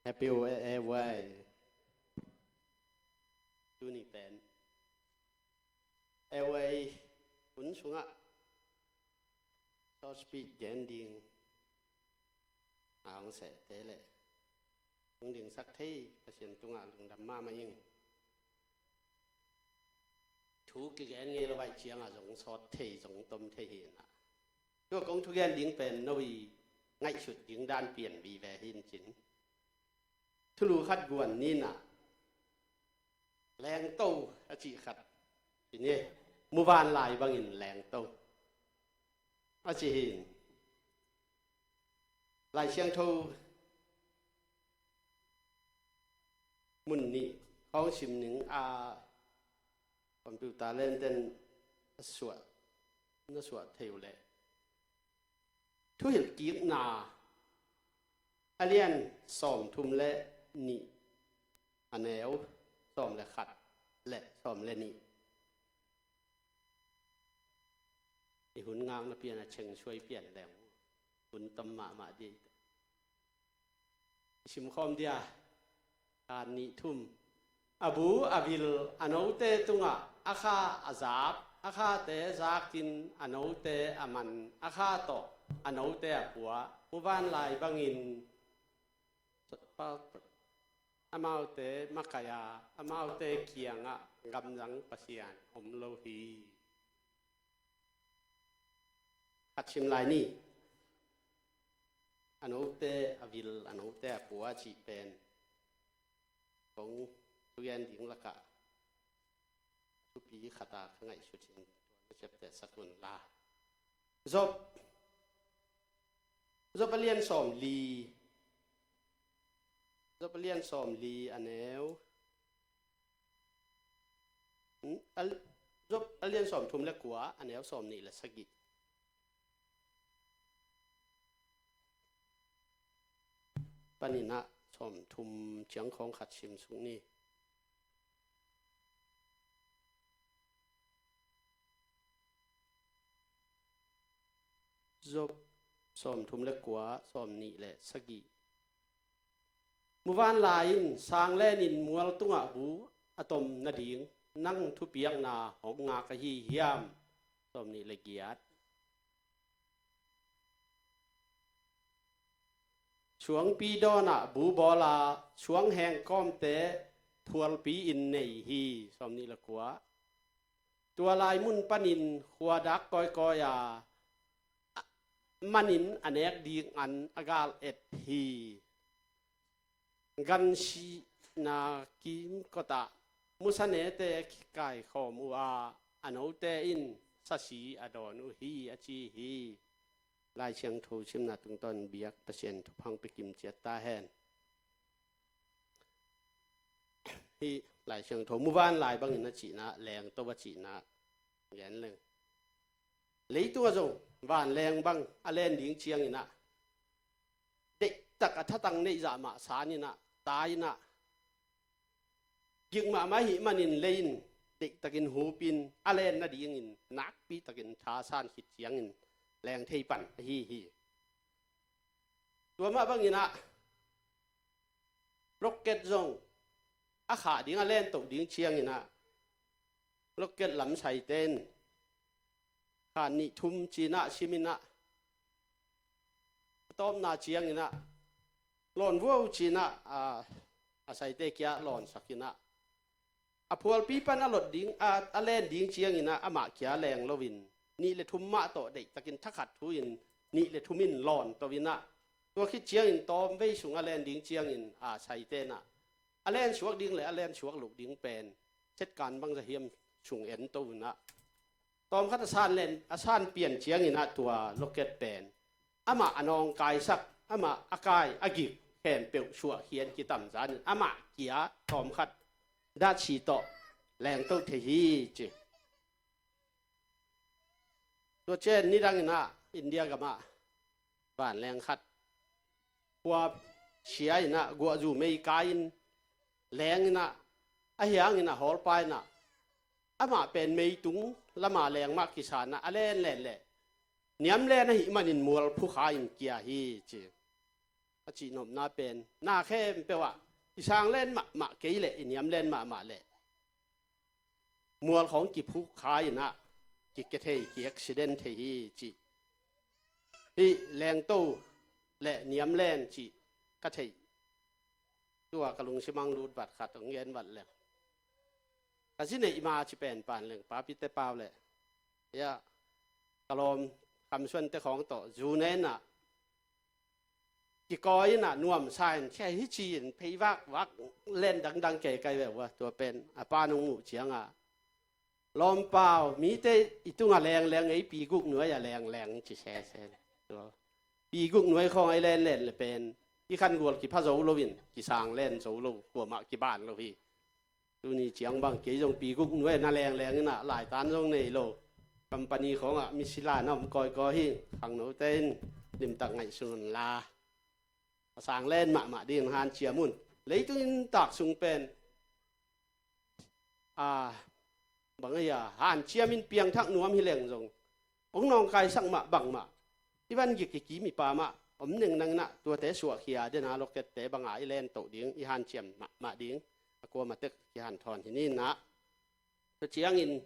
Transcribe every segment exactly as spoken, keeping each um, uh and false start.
Happy Away. Tuni pen Away hun sungah short speech gen ding a hong sehte le hong dingsak thei Pasian tungah lungdam mahmah ing. Thu kigen ngei lo ahih ciangah zong sawt thei, zong tom thei hi inah. Tua kong thugen ding pen no i ngaihsut ding dan pian vive hi in cin. Thulu khat guan ni inah, lengto a cih khat. Ci ni, muvanlai bangin lengto a ci hi in. Lai Siangtho mun nih khawng sim ning a, computer lenten a suah, na suah thei uh leh, Thuhilhkikna a lian sawmthum le nih, a neu sawm le khat le sawm le nih. I hun ngakna pian a cheng suai pian leng hun tom mahmah dih. I simkhawm dia. Khan nih thum. A bu a vil a note tungah a kha a zap, a khate zakin a note a man, a kha tawh a note a pua, muvanlai bangin amaute makaih a, amaute kiangah gamzang Pasian om lo hi. Khat sim lai ni. A note a vil, a note a pua cih pen kong thugen ding lakah thupi khat a ka ngaihsut in tua na ciaptehsak un la. Job, Job a lian sawm li, Job a lian sawm li a neu, hmm? A, Job a lian sawm thum le kua a neu sawm nih le sagih panin ah sawm thum ciang khawng khat sim suk ni. Job sawm thum le kua, sawm nih le sagih. Muvanlai in sang lenin mual tungah bu a tom nading nang thupiakna hong ngak ahi hiam? Sawm nih le giat. Suangpi dawnah bu bawl a, suang hengkawmte phualpi in nei hi. Sawm nih le kua. Tua lai mun panin khua dak kawikawi a, manin a nek ding an a gal et hi. Gansina kimkotah musanete kikaikhawm uh a, a note in sasi a dawn uh hi, a ci hi. Lai Siangtho simna tungtawn biak Pasian thupha hong pia kim ciat ta hen. Hih Lai Siangtho muvanlai bangin a cihna, lengto a cihna gen leng. Leitungah zong vanleng bang a len ding ciangin ah, deihtak a thatang neih zah mah san in ah, tai in ah, gik mahmah ahih manin lei in deihtakin hupin a len nadingin nakpitakin thasan khit ciangin leng thei pan ahi hi. Tua mah bangin ah, rocket zong a khah ding, a len toh ding ciangin ah, rocket lamsaite in khan nih thum ci-in ah sim in ah, a tawpna ciangin ah lawn vuau ci-in ah, a, a saite kia lawnsak in ah, a phualpi pan a lot ding, a, a len ding ciangin ah amah kia leng loin, nih le thum mah tawh deihtakin thakhat thu-in nih le thum in lawn to in ah, tua khit ciangin tawmvei sung a len ding ciangin a saite in ah, a len suak ding le a len suak loh ding pen setkan bangzah hiam sung en to in ah, tawmkhat a san len, a san pian ciangin ah tua rocket pen amah a nawngkaisak, amah a kai a gik khempeuh suahkhian kitamzanin amah kia tawmkhat datsi tawh lengto thei hi ci. Tua ciang nidangin ah India gamah vanleng khat khua sia in ah guahzu mei kai-in leng in ah, a hiangin a hawlpa in ah, amah pen meitung lama leng mah kisa in ah a len len leh niam len ahih manin mual phukha in kia hi ci. a cihnopna pen na khempeuh ah i sang len mahmah kei leh i niam len mahmah leh mual khawng kiphuk kha in ah kike thei, ki accident thei hi cih. Hih lengto le niam len cih ka theih. Tua ka lungsim ah lut vat khat hong gen vat leng. Ka zi neih ma ci pen pan leng papite pau le. Ya, ka lawm Kham Suan te khawng tawh zu nen ah kikawi in ah nuamsa in, cia hi ci in phei vakvak len dangdang kei kai ve ua, tua pen a pa nong muh ciang ah, lawmpau, mite i tungah lengleng, ei pi guk nuai ah lengleng ci sese. Tua pi guk nuai khawng ei lenlen le pen i khan gual kipha zo lo in, kisang len zo lo, kuamah kiban lo hi. Tuni ciang bang kei zong pi guk nuai na lengleng in ah laitan zong nei lo. Company khawng ah mi sila na om kawikawi hi. Khangnote in limtak ngaihsun un la. A sang len mahmah ding hanciam un. Leitung inntak sung pen, a, bang a, hanciam in piangthak nuam hi leng zong, hong nawngkaisak mah bangmah, i van gik i kim i pam ah om nengnang in ah tuate suahkhia den a, locket te bang a i len toh ding, i hanciam mahmah ding. A kuamah tek kihanthawn hi ni in ah. Tua ciangin,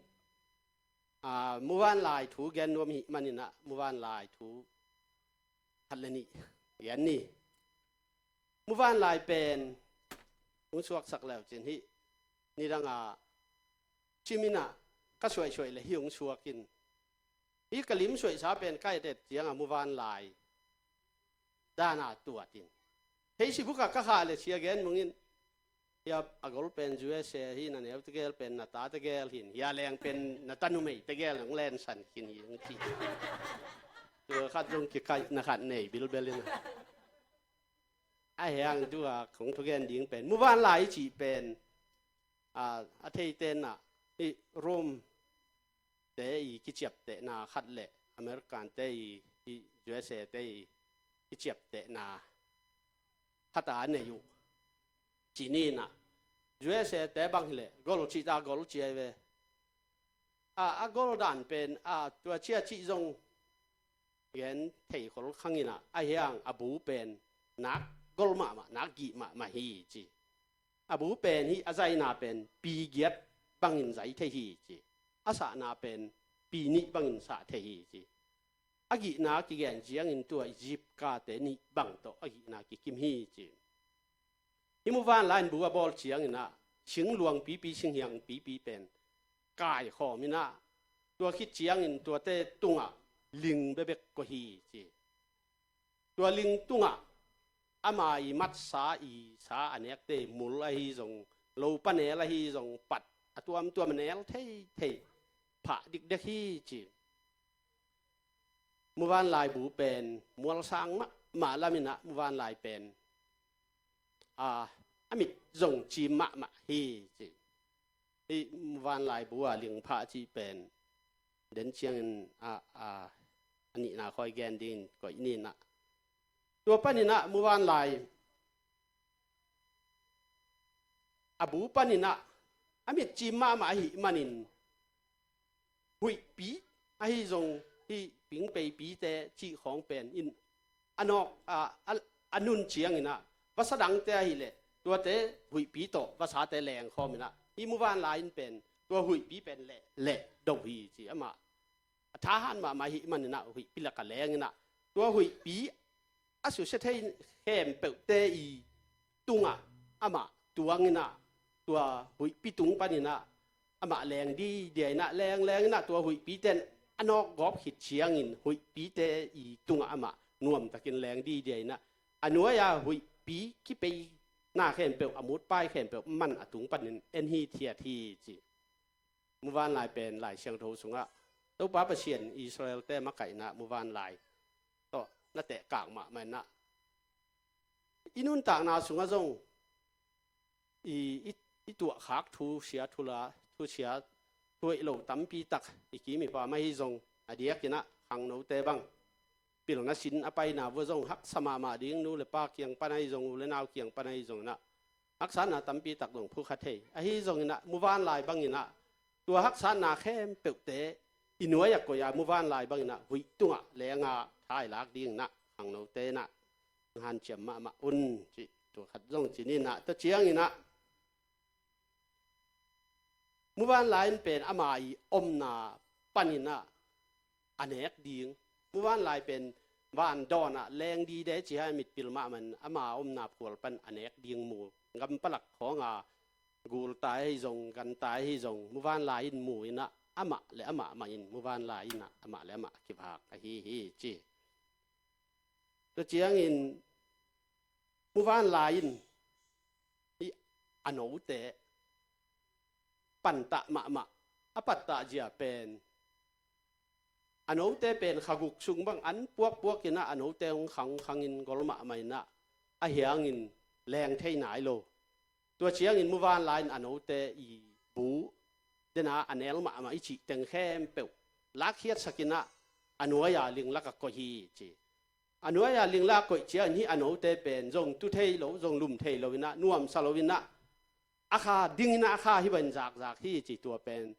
a, muvanlai thu gen nuam hih manin ah muvanlai thu khat le nih gen ni. Muvanlai pen hong suaksak leu cin hih nidang a cim in ah ka suaisuai le hih hong suak in, hih ka lim suaihsa pen ka et et ciang a muvanlai dan a tuat in, Facebook ah ka khah le sia gen mung in, hia a gol pen U S A hi, na neu tegel pen na ta tegel hi in, hia leng pen na ta numei tegel hong lensan khin hi hong ci. Tua khat zong kikaihna khat nei bilbel in. A hiang tua kong thugen ding pen muvanlai i cih pen, a, a theite in ah hih Rome te i kiciaptehna khat le American te i, i U S A te i kiciaptehna khat a nei uh. Ci ni in ah U S A te bang hileh gol cih ta gol ci ai ve. A, a gol dan pen, a, tua cia cih zong gen thei khol khang in ah, a hiang a bu pen nak gol mahmah, nak gih mahmah hi ci. A bu pen hih a zaina pen pi giat bangin zai thei hi ci. A sahna pen pi nih bangin sah thei hi ci. A gihna kigen ciangin tua Egypt kate nih bang tawh a gihna kikim hi ci. Hih muvanlai in bu a bawl ciangin ah singluang pipi, singhiang pipi pen kaikhawm in ah, tua khit ciangin tuate tungah ling bekbek koih hi ci. Tua ling tungah ama i matsa i sa a nekte mul ahi zong, lo panel ahi zong, pat a tuamtuam a nel theithei phah dikdek hi ci. Muvanlai bu pen mualsang mahmah lam in ah muvanlai pen, a, a mit zong cim mahmah hi ci. Hih muvanlai bu a lingphah cih pen den ciangin, a, a, a nihna khawi gen dingin koih ni in ah. Tua panin ah muvanlai a bu panin ah a mit cim mahmah ahih manin huihpi ahi zong, hih pingpeipite cih khawng pen in a nawk, a, a, a nun ciangin ah vasa dangte ahih leh tuate huihpi tawh vasate lengkhawm in ah, hih muvanlai in pen tua huihpi pen leh, leh do hi ci. Amah a thahat mahmah ahih manin ah huihpi lak a leng in ah, tua huihpi a susia thei khempeuhte i tungah amah tuang in ah, tua huihpi tung panin ah amah leng didia in ah, lengleng in ah tua huihpite in a nawkgawp khit ciangin huihpite i tungah amah nuamtakin leng didia in ah, a nuai-a huihpi kipeina khempeuh, a mutpai khempeuh man a tung panin en hithiat hi ci. Muvanlai pen Lai Siangtho sungah Topa Pasian Israelte makaihna muvanlai tawh na tehkak mahmah in ah, i nuntakna sungah zong i, i, i tuahkhak thusia, thula, thusia, thuhoih lo tampi tak i kim i pam ahi zong, a diakin ah khangnote bang pilna sin a paina vua zong haksa mahmah ding, nu le pa kiang pan ahi zong, u le nau kiang pan ahi zong in ah haksatna tampi tak zong phukha thei. Ahi zongin ah muvanlai bangin ah tua haksatna khempeuhte i nuai-ah koih a, muvanlai bangin ah huih tungah lenga thailak dingin ah khangnote in ah hanciam mahmah un, cih tua khat zong ci ni. Tua ciangin ah muvanlai in pen ama i omna panin ah a nek ding. Muvanlai pen van dawn ah leng dide ci-a mitpil mahmah in ama omna phual pan a nek ding mu. Gam palak khawng a gul tai hi zong, gan tai hi zong, muvanlai in mu in ah amah le amah mah in, muvanlai in ah amah le amah kivak ahi hi ci. Tua ciangin muvanlai in hih a note pantah mahmah, a pantah zia pen a note pen kha guk sung bang an puakpuak in ah a note hong khang khangin gol mahmah in ah a hiangin leng thei nai lo. Tua ciangin muvanlai in a note i bu, den a a nel mahmah i cih teng khempeuh lakkhiatsak in ah a nuai-a linglak ah koih hi ci. A nuai-a linglak koih ciangin hih a note pen zong tu thei lo, zong lum thei lo in ah, nuamsa lo in ah, a kha ding in ah a kha hih bangin zakzak hi ci. Tua pen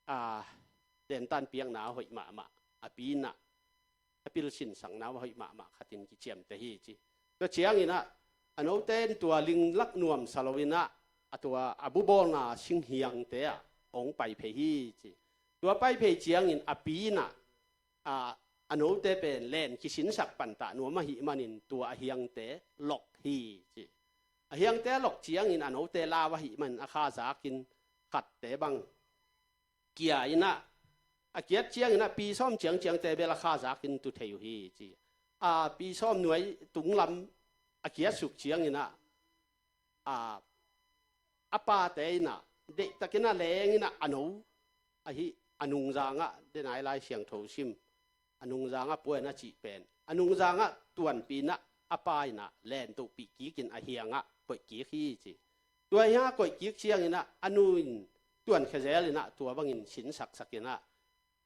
a, dentan piakna a hoih mahmah, a pi in ah a pilsinsakna a hoih mahmah khatin kiciamteh hi ci. Tua ciangin ah a note in tua linglak nuamsa lo in ah a tua a bubawlna singhiangte ah hong pai phei hi ci. Tua pai phei ciangin a pi in ah a, a note pen len kisinsak pantah nuam ahih manin tua a hiangte lok hi ci. A hiangte a lok ciangin a note lau ahih manin a kha zakin khatte bang kia in ah, a kiat ciangin ah pi sawm ciangciangte bel a kha zakin tu thei uh hi ci. A pi sawm nuai tunglam a kiatsuk ciangin ah a, a pate in ah deihtakin ah leng in ah a no ahi a nungzang ah, den a i Lai Siangtho sim, a nungzang ah pua in a cih pen, a nungzang ah tuanpih in ah a pa in ah lentohpih kik in a hiang ah koih kik hi ci. Tua hiang ah koih kik ciangin ah a nu in tuankhia zel in ah tua bangin sinsaksak in ah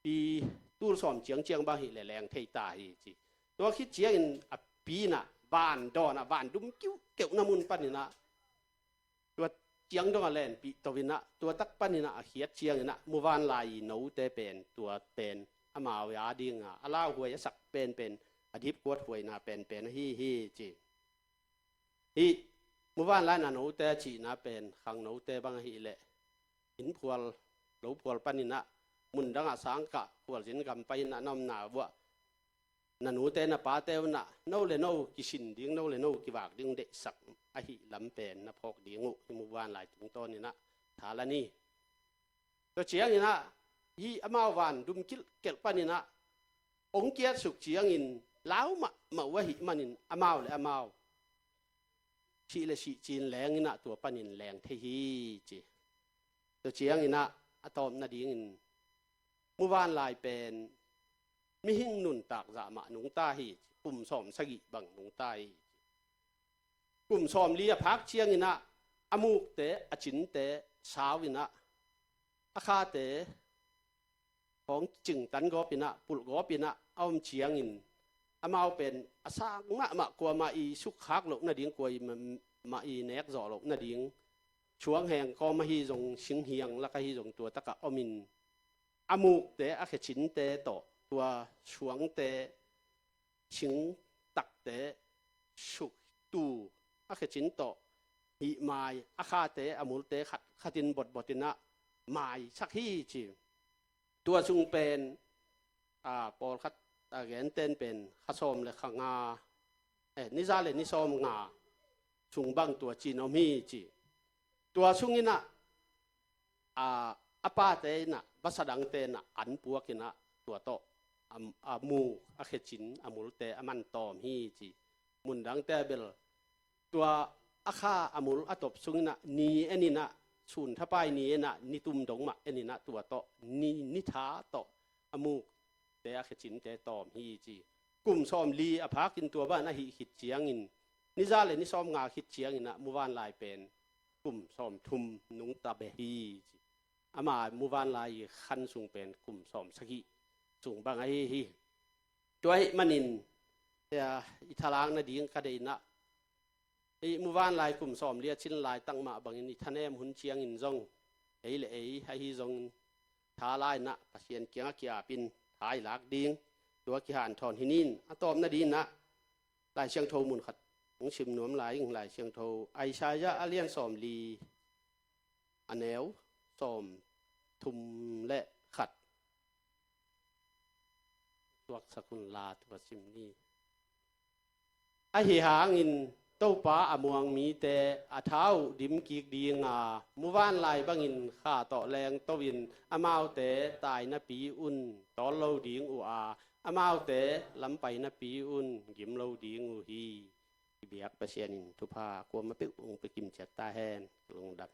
pi tul sawm ciangciang bang hi leh leng thei ta hi ci. Tua khit ciangin a pi in ah van dawn ah, van dum kiuhkeuhna mun panin ah tua ciang dong a lenpih to in ah, tua tak panin ah a khiat ciangin ah muvanlai i note pen, tua pen amau a ding a, a lauhuai a sak penpen, a dipkuat huaina penpen ahi hi ci. Hih muvanlai in a note a cihna pen khangnote bang ahih leh, inn phual lo phual panin ah, mundang ah sangkah khualzin gam pai in ah na omna vuah na nute na pate un ah no le no kisin ding, no le no kivak ding deihsak ahih lam pen na phawk ding uh, hih muvanlai tungtawn in ah tha la ni. Tua ciangin ah hih amau van dum kilhkelh panin ah hong kiatsuk ciangin lau mahmah uh ahih manin amau le amau sih le sih ci-in leng in ah tua panin leng thei hi ci. Tua ciangin ah a tawpna dingin muvanlai pen mihing nuntak zah mah nungta hi ci. Kum sawm sagih bang nungta hi ci. Kum sawmli a phak ciangin ah a mukte, a cinte sau in ah, a khate hong cingtan gawp in ah, pulh gawp in ah a om ciangin, amau pen a sang mahmah, kuamah i sukkhak loh nading, kuamah i nek zawh loh nading, suangheng kawm ahi zong, singhiang lak ahi zong, tua tak ah om in, a mukte, a khecinte tawh, tua suangte, singtakte suktu, a khecin tawh hih mai, a khate, a multe khat khatin botbot in ah maisak hi ci. Tua sung pen, a, pawlkhat a genten pen kha sawm le kha nga, eh, ni za le ni sawm nga sung bang tua ci-in om hi ci. Tua sungin ah, a, a pate in ah, vasa dangte in ah an puak in ah, tua tawh a, a muk, a khecin, a multe a man tawm hi ci. Mundangte ah bel tua a kha, a mul, a top sungin ah ni en in ah, sun thapai ni en ah, ni tum dong mah en in ah, tua tawh ni, ni tha tawh a mukte, a khecinte tawm hi ci. Kum sawmli a phakin tua ban a hih khit ciangin, ni za le ni sawm nga khit ciangin ah muvanlai pen kum sawmthum nungta beh hi ci. Ama muvanlai i khan sung pen kum sawmsagih sung bang ahi hi. Tua ahih manin, eh, i thalak nading ka deih in ah, hih muvanlai kum sawmli a cin laitak mah bangin i thanem hun ciangin zong, ei le ei ahi zongin, tha la in ah Pasian kiangah ki-ap in tha i lak ding, tua kihanthawn hi ni. A tawpna dingin ah, Lai Siangtho mun khat hong sim nuam lai ing. Lai Siangtho Isaiah a lian sawmli, a neu sawmthum le khat. Tuaksak un la, tua sim ni. Ahi hangin Topa a muang mite a tha uh dim kik ding a, muvanlai bangin kha tawh lengto in amaute tai napi un tawl lo ding uh a, amaute lam pai napi un gim lo ding uh hi. I biak Pasian in thupha kuamah peuh hong pia kim ciat ta hen. Lungdam.